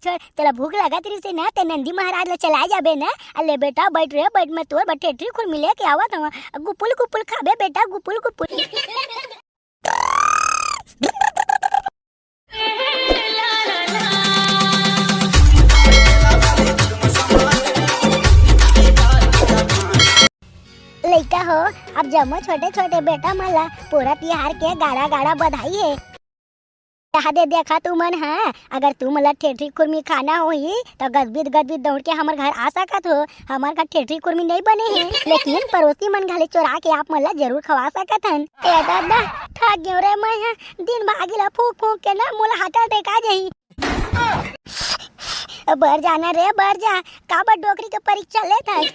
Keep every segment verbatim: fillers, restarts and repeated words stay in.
छोड़, तोला भूख लागत रहिसे ना, ते नंदी महाराज ला चलाए जाबे ना। अले बेटा, बैठ रे, बैठ, मैं तोर बर ठेठरी खुरमी लेके आवत हवं। गुपुल गुपुल खाबे बेटा, गुपुल गुपुल। लइका हो, अब जम्मो छोटे-छोटे बेटा मन ला पूरा तिहार के गाड़ा-गाड़ा बधाई हे। कहा दे देखा तुमन हा, अगर तुमन ला ठेठरी खुरमी खाना होही, त गदबिद गदबिद दौड़ के हमर घर आ सकत हो। हमर घर ठेठरी खुरमी नइ बने हे, लेकिन पड़ोसी मन घले चोरा के आप मन ला जरूर खवा सकत हन। ए दादा, थक गेंव रे मैं हा, दिन भागी ला फूंक फूंक के ना मोला हार्ट अटैक आ जाही। बर जा ना रे, बर जा, काबर डोकरी के परीक्षा लेत हस?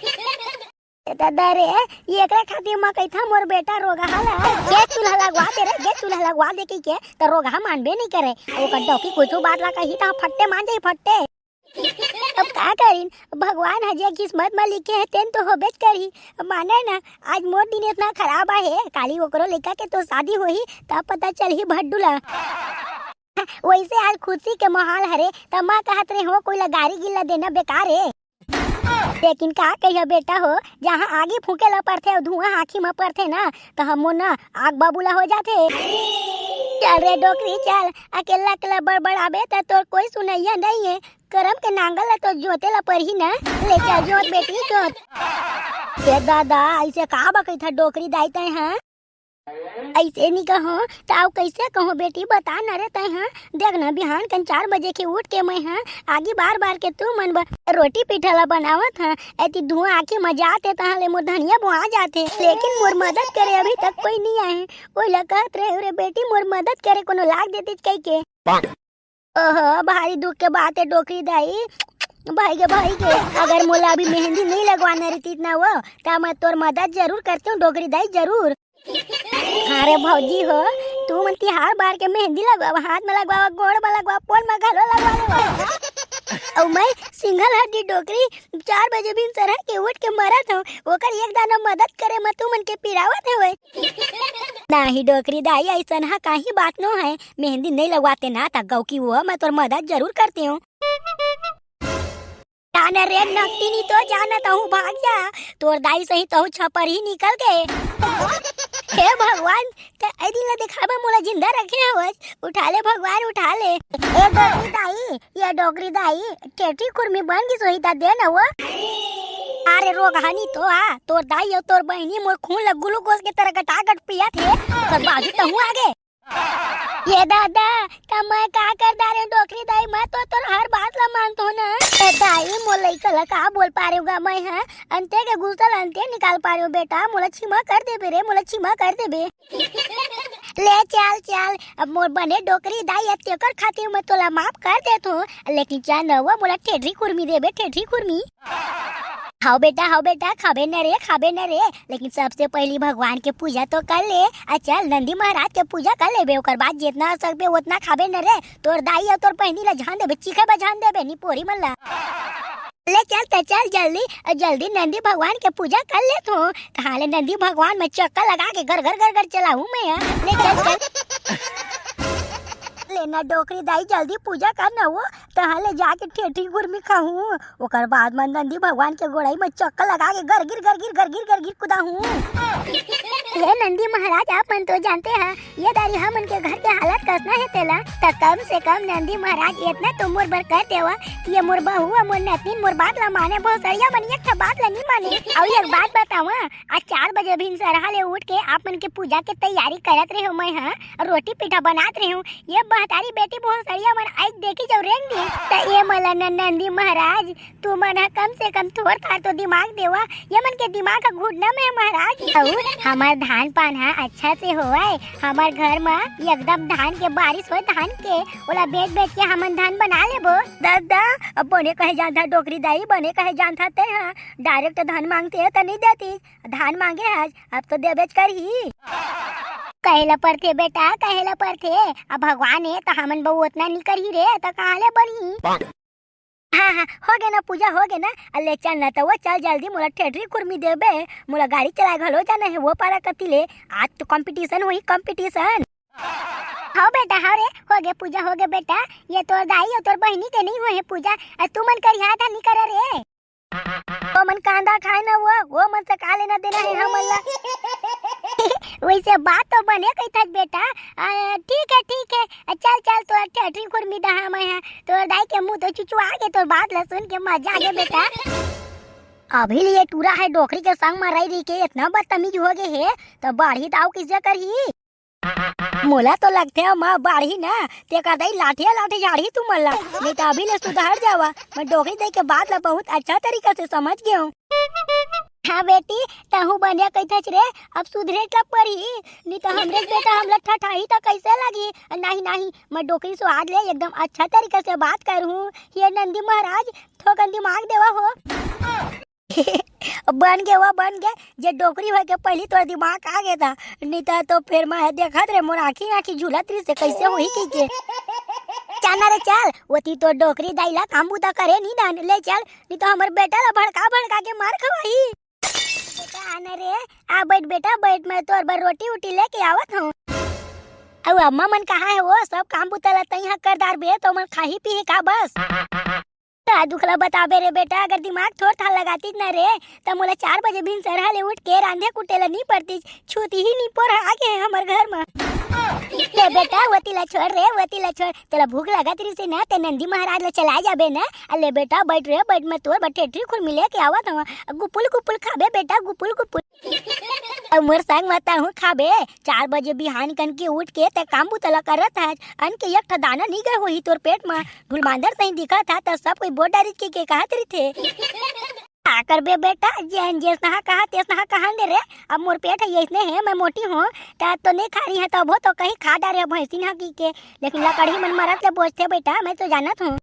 ए दादा रे, ये एकरे खातिर मैं कहिथंव मोर बेटा रोगहा ला, गैस चूल्हा लगवा दे रे, गैस चूल्हा लगवा दे कहिके, त रोगहा मानबे नइ करे। ओकर डौकी कुछु बात ला कही त फट्टे मान जाही, फट्टे। अब का करिन, भगवान ह जे किस्मत म लिखे हे तेन तो होबेच करही। माने ना, आज मोर दिन इतना खराब आहे, काली ओकरो लइका के तो शादी होही, तब पता चलही भड्डू ला। वइसे आज खुशी के माहौल हरे, त मैं कहत रेहेंव कोई ला गारी गिल्ला देना बेकार हे। लेकिन का कहिया बेटा हो, जहाँ आगी फूंके ला पड़थे अउ धुआं आँखी म पड़थे ना, त हमो ना आग बबूला हो जाथे। चल रे डोकरी चल, अकेल्ला अकेल्ला बड़बड़ाबे त तोर कोई सुनइया नइ हे। करम के नांगर ला तो जोते ला परही ना। ले चल जोत बेटी जोत। ए दादा, अइसे का बकइथा डोकरी दाई तैं हा? अइसे नी कहों, त अउ कइसे कहों बेटी, बता न रे तैं हा। देख न, बिहान कन चार बजे के उठ के मैं हा आगी बार बार के तुमन बर रोटी पीठा ला बनावत हा। एती धुआं आँखी म जात हे, तहाँ ले मोर धनिया बोआ जात हे, लेकिन मोर मदद करे अभी तक कोई नी आए। ओइला कहत रेहेंव रे बेटी, मोर मदद करे कोनो लाग देतिस कहिके। ओहो, भारी दुख के बात हे डोकरी दाई। भाई गे, भाई गे, अगर मोला अभी मेहंदी नइ लगवाना रहितिस ना वो, त मैं तोर मदद जरूर करतेंव डोकरी दाई, जरूर। हाँ रे भौजी हो, तुमन तिहार बार के मेहंदी लगवावा, हाथ म लगवावा, गोड़ म लगवावा, पोल म घलो लगवा लेवा। अउ मैं सिंगल हड्डी डोकरी चार बजे भिनसरहा के उठ के मरत हंव, ओकर एक दाना मदद करे म तुमन के पिरावत हवय। नाही डोकरी दाई, अइसन हा काही बात नो हे। मेहंदी नइ लगवाते ना, त गौकी वो, मैं तोर मदद जरूर करतेंव। जाना रे नकटिनी, तो जाना तहूँ भाग जा, तोर दाई सही तहूँ छपरही निकल गे। हे भगवान, त ए दिन ला देखाय बर मोला जिंदा रखे हवस, उठा ले भगवान, उठा ले। ए डोकरी दाई, ये डोकरी दाई, ठेठरी खुरमी बन गिस होही त दे न वो। अरे रोगहा नी तो आ, तोर दाई अउ तोर बहिनी मोर खून ला ग्लूकोज के तरह गटागट पियत हे, ओकर बाजू तहूँ आगे। ये दादा, त मैं का कर डारेंव डोकरी दाई, मैं तो तोर हर बात ला मानथों ना। ए दाई, मोर लइका ला का बोल पारेंव गा मैं, हाँ? अंते के गुस्सा ला अंते निकाल पारेंव बेटा, मोला क्षमा कर देबे रे, मोला क्षमा कर देबे। ले चल, चल, अब मोर बने डोकरी दाई हे, तेकर खातिर मैं तोला माफ कर देथों, लेकिन चल न वो मोला ठेठरी खुरमी देबे, ठेठरी खुरमी। हव बेटा, हव बेटा, खाबे न रे, खाबे न रे, लेकिन सबसे पहिली भगवान के पूजा तो कर ले। आ चल, नंदी महाराज के पूजा कर लेबे, ओकर बाद जेतना सकबे ओतना खाबे न रे। तोर दाई अउ तोर बहिनी ला जान देबे, चीखे बर जान देबे, निपोरी मन ला। ले चल त चल जल्दी, अउ जल्दी नंदी भगवान के पूजा कर लेथों। तहाँ ले नंदी भगवान म चक्कर लगा के घर घर घर घर चलाहूँ मैं, हाँ। ले चल चल। ले ना डोकरी दाई, जल्दी पूजा कर ना वो, तहाँ ले जाके ठेठरी खुरमी खाहूँ। ओकर बाद म नंदी भगवान के गोड़ई म चक्कर लगा के गरगिर, गरगिर, गरगिर, गरगिर कुदाहूँ। हे नंदी महाराज, आप मन तो जानते हैं, ये दारी हमन के घर के हालत कसना हे तेला, त कम से कम नंदी महाराज एतना तो मोर बर कर देवा कि ये मोर बहू अउ मोर नतिन मोर बात ला माने। भोसड़िया मन एक ठा बात ला नी माने। अउ एक बात बतावा, आज चार बजे भिनसरहा ले उठ के आप मन के पूजा के तैयारी करत रेहेंव मैं, हाँ, रोटी पीठा बनात रेहेंव, ये महतारी बेटी भोसड़िया मन आइक देखिस अउ रेंग दिस। त ये मन ला न नंदी महाराज, तुमन ह कम से कम थोर थार तो दिमाग देवा, ये मन के दिमाग ह घुटना में हे महाराज। अउ हमर धान पान ह अच्छा से होवय, हमर घर म एकदम धान के बारिश होय, धान के, ओला बेच बेच के हमन धन बना लेबो। दादा, अब बने कहे जानथा डोकरी दाई, बने कहे जानथा ते ह, direct धन मांगते त नइ देतिस, धान मांगे हस, अब तो देबेच करही। कहे ला परथे बेटा, कहे ला परथे, अब भगवान हे त हमन बर ओतना नइ करही रे, त कहाँ ले बनही? हाँ, हाँ, हो गे ना पूजा, हो गे ना। अले चल ना त वो, चल जल्दी, मोला ठेठरी खुरमी देबे, मोला गाड़ी चलाए घलो जाना हे वो पारा कति ले। आज तो competition होही, competition। हव बेटा, हव रे, होगे पूजा, होगे बेटा। ये तोर दाई अउ तोर बहिनी के नइ होहे पूजा, अउ तुमन करिहा त नइ करा रे। ओमन कांदा खाए न वो, ओमन से का लेना देना हे हमन ला। वइसे बात तो बने कहिथस बेटा। आ, ठीक हे, ठीक हे। आ, चल, चल, तोर ठेठरी खुरमी दहा मैं हा। तोर दाई के मुंह तो चुचुआ गे, तोर बात ला सुन के मजा आगे बेटा। अभी ले ये टूरा हे डोकरी के संग म रहि रहि के एतना बदतमीज होगे हे, त बाढ़ही त अउ कइसे करही? मोला तो लगथे, माँ बाढ़ही ना, तेकर दाई लाठिया लाठी झाड़ही तुमन ला, नइ त अभी ले सुधर जावा। मैं डोकरी दाई के बात ला बहुत अच्छा तरीका से समझ गे हूँ। हाँ बेटी, तहूँ बने कहिथस रे, अब सुधरे ला परही, नइ त हमरे बेटा हमला ठठाही त कइसे लगही? नहीं, नहीं, मैं डोकरी सुहाग ले एकदम अच्छा तरीका से बात करहूँ। हे नंदी महाराज, थोकन दिमाग देवा हो। बन गे वो, बन गे, जे डोकरी होय के पहिली तोर दिमाग आ गे ता, नइ त तो फेर मैं देखत रे, मोर आँखी, आँखी झूलत रहिस हे, कइसे होही कहिके। चल ना रे चल, ओती तोर डोकरी दाई ला काम बूता करे नइ दन, ले चल, नइ त हमर बेटा ला भड़का भड़का के मार खवाही। बेटा आ ना रे, आ बइठ बेटा, बइठ, मैं तोर बर रोटी उटी लेके आवत हूँ। अउ अम्मा मन कहाँ हे वो, सब काम बूता ला तइहाँ कर डारबे, त ओमन खाही पीही का बस? का दुख ला बताबे रे बेटा, अगर दिमाग थोर थार लगातिस ना रे, त मोला चार बजे भिनसरहा ले उठ के रांधे कुटे ला नइ परतिस, छूतिही नइ पोरहा गे हे हमर घर म। ले बेटा, ओती ला छोड़ रे, ओती ला छोड़, तोला भूख लगत रहिस हे ना, ते नंदी महाराज ला चला जाबे ना। आ ले बेटा, बइठ रे, बइठ, मैं तोर बर ठेठरी खुरमी लेके आवत हवं, गुपुल गुपुल खाबे बेटा, गुपुल गुपुल। अउ मोर संग म तहूँ खाबे। चार बजे बिहान कन के उठ के ते काम बूता ला करत हस, अन के एक ठा दाना नइ गे होही तोर पेट म। ढुलमांदर सही दिखत हा त सब कोई बोल डारिस के, के कहत रहिथे। का करबे बेटा, जेन जेसनहा कहा तेसनहा कहन दे रे। अब मोर पेट ह अइसने हे, मैं मोटी हूँ, त तो नइ खा रही है, तभो तो कहीं खा डारे भैंसिन ह की के। लेकिन लकड़ही मन मरत ले बोझथे बेटा, मैं तो जानत हूँ।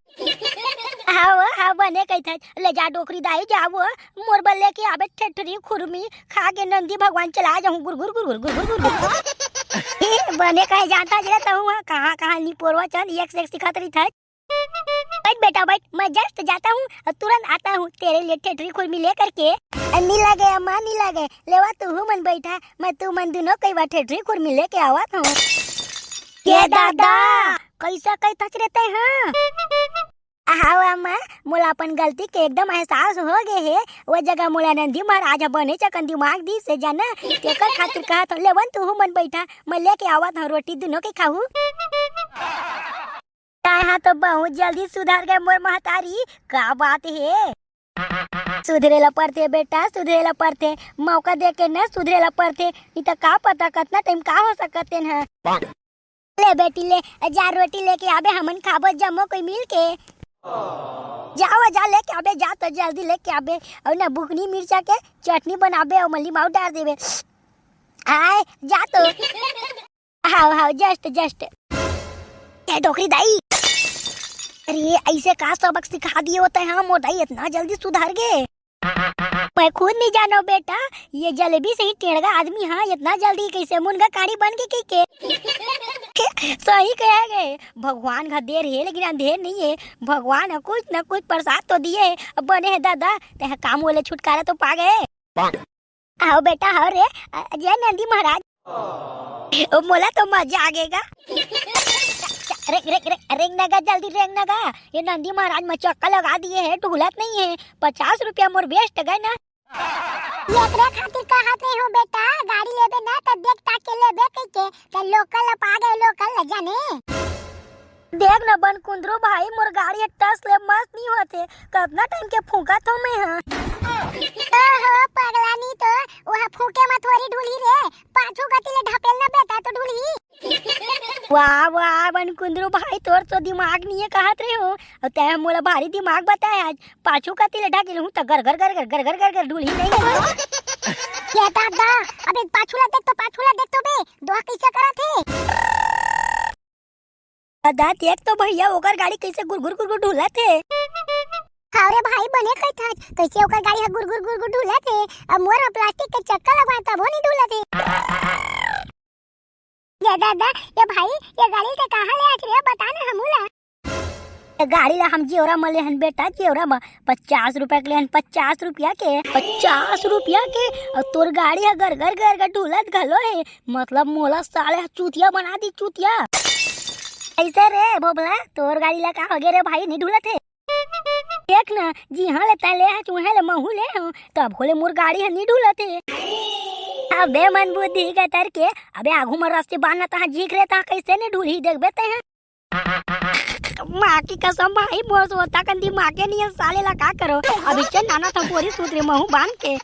हाँ वो, हाँ बने कहिथस, ले जा डोकरी दाई जा वो, मोर बर लेके आबे ठेठरी खुरमी, खा के नंदी भगवान चला जाहूँ गुर गुर गुर गुर गुर गुर गुर गुर। ए, बने कहे जानथस रे तहूँ, हाँ, कहाँ कहाँ नइ पोरवा चंद एक से एक सिखत रहिथस। बैठ बेटा बैठ, मैं just जाता हूँ और तुरंत आता हूँ तेरे लिए ठेठरी खुरमी लेकर के। अ, नइ लागे अम्मा, नइ लागे, लेवा तुहू मन बैठा, मैं तुमन दुनों कई बार ठेठरी खुरमी लेके आवत हूँ। ये दादा, कैसा कहिथस रे तैं, हाँ? हाव अम्मा, मोला अपन गलती के एकदम एहसास हो गे हे। वो जगह मोला नंदी महाराज ह बने चकन दिमाग दिस हे जाना, तेकर खातिर कहत हूँ, लेवन तुहू मन बैठा, मैं लेके आवत हूँ रोटी दुनों के खाहू। तैं हा तो बहुत जल्दी सुधर गे मोर महतारी, का बात हे? सुधरे ला परथे बेटा, सुधरे ला परथे, मौका दे के न सुधरे ला परथे, नइ त का पता कतना time का हो सकत तेन ह। ले बेटी ले, जा रोटी लेके आबे, हमन खाबो जम्मो कोई मिल के। जाओ जा लेके आबे, जा तो जल्दी लेके आबे, अउ ना बुकनी मिर्चा के चटनी बनाबे अउ मल्ली माऊ डार देबे। आय जा तो। हाव हाव, just just। ए डोकरी दाई, अरे ऐसे का सबक सिखा दिए होते हैं मोर दाई, इतना जल्दी सुधर गे। मैं खुद नहीं जानो बेटा, ये जलेबी से ही टेढ़गा आदमी हाँ इतना जल्दी कैसे मुनगा काढ़ी बन के के, के? सही कहे गए, भगवान का देर है लेकिन अंधेर नहीं है। भगवान ह कुछ न कुछ प्रसाद तो दिए है, अब बने है दादा, ते काम वाले छुटकारा तो पा गए। आओ बेटा, आओ रे, अ, जय नंदी महाराज। ओ, मोला तो मजा आ गेगा। रेंग, रेंग, रेंग, रेंग नगा, जल्दी रेंग नगा। ये नंदी महाराज में चक्का लगा दिए है, ढुलत नहीं है। पचास रुपया मोर waste गए ना। ये एकरे खातिर कहत रहे हो बेटा, गाड़ी लेबे ना त देख ताक के लेबे कहिके, त local ला पा गए, local ला जाने। देख न बन कुंदरू भाई, मोर गाड़ी ह टस ले मस नी होथे, कतना time के फूंकत हो मैं ह। ओहो पगला नी तो, वह फूंके म थोरी ढुलही रे, पाछू गति ले ढपेल न बेटा तो ढुलही। वाह वाह बन कुंदरू भाई, तोर तो दिमाग नी है कहत रहे हो, अउ तै मोला भारी दिमाग बताए आज, पाछू गति ले ढकेल हूं त गर गर गर गर गर गर गर ढुलही नहीं है। ये दादा, अबे पाछू ला देख तो, पाछू ला देख तो बे, दोहा कैसे करत है। दादा, देख तो भैया, ओकर गाड़ी कैसे गुरगुर गुरगुर ढुलत हे। हाँ रे भाई, बने कहिथस, कैसे ओकर गाड़ी ह गुरगुर गुरगुर ढुलत हे। अब मोर ह plastic के चक्का लगवा तभो नहीं ढुलत हे। ये दादा, ये भाई, ये गाड़ी के कहाँ ले आछ रे, बता ना हमू ला। ए गाड़ी ला हम जेवरा म लेहन बेटा, जेवरा म पचास रुपया के लेहन, पचास रुपया के। पचास रुपया के? अउ तोर गाड़ी ह गरगर गरगर ढुलत घलो हे, मतलब मोला साले ह चूतिया बना दी, चूतिया। ऐसे रे भोभला, तोर गाड़ी ला का होगे रे भाई, नहीं ढुलत हे? देख ना, जिहाँ ले तैं ले हस, उहाँ ले महू ले हूँ, तब होले मोर गाड़ी ह नहीं ढुलत हे। अबे मन बुद्धि के तर के, अबे आगू म रस्सी बांध ना, तहाँ झीक रे, तहाँ कैसे नहीं ढुलही, देखबे तैं ह। माँ की कसम भाई, मोर सोता कन दिमागे नहीं हे, साले ला का करो। अभी चल नाना था बोरी सूत रे महू बांध के।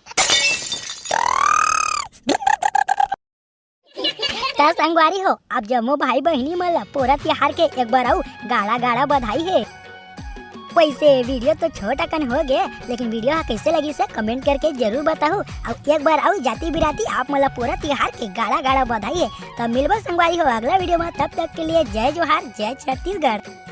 त संगवारी हो, आप जम्मो भाई बहिनी मन ला पोरा तिहार के एक बार अउ गाड़ा गाड़ा बधाई हे। वैसे वीडियो तो छोट अकन हो गे, लेकिन वीडियो ह कैसे लगिस हे कमेंट करके जरूर बताहू। अउ एक बार अउ जाति बिराती आप मन ला पोरा तिहार के गाड़ा गाड़ा बधाई हे। त मिलबो संगवारी हो अगला वीडियो में, तब तक के लिए जय जोहार, जय छत्तीसगढ़।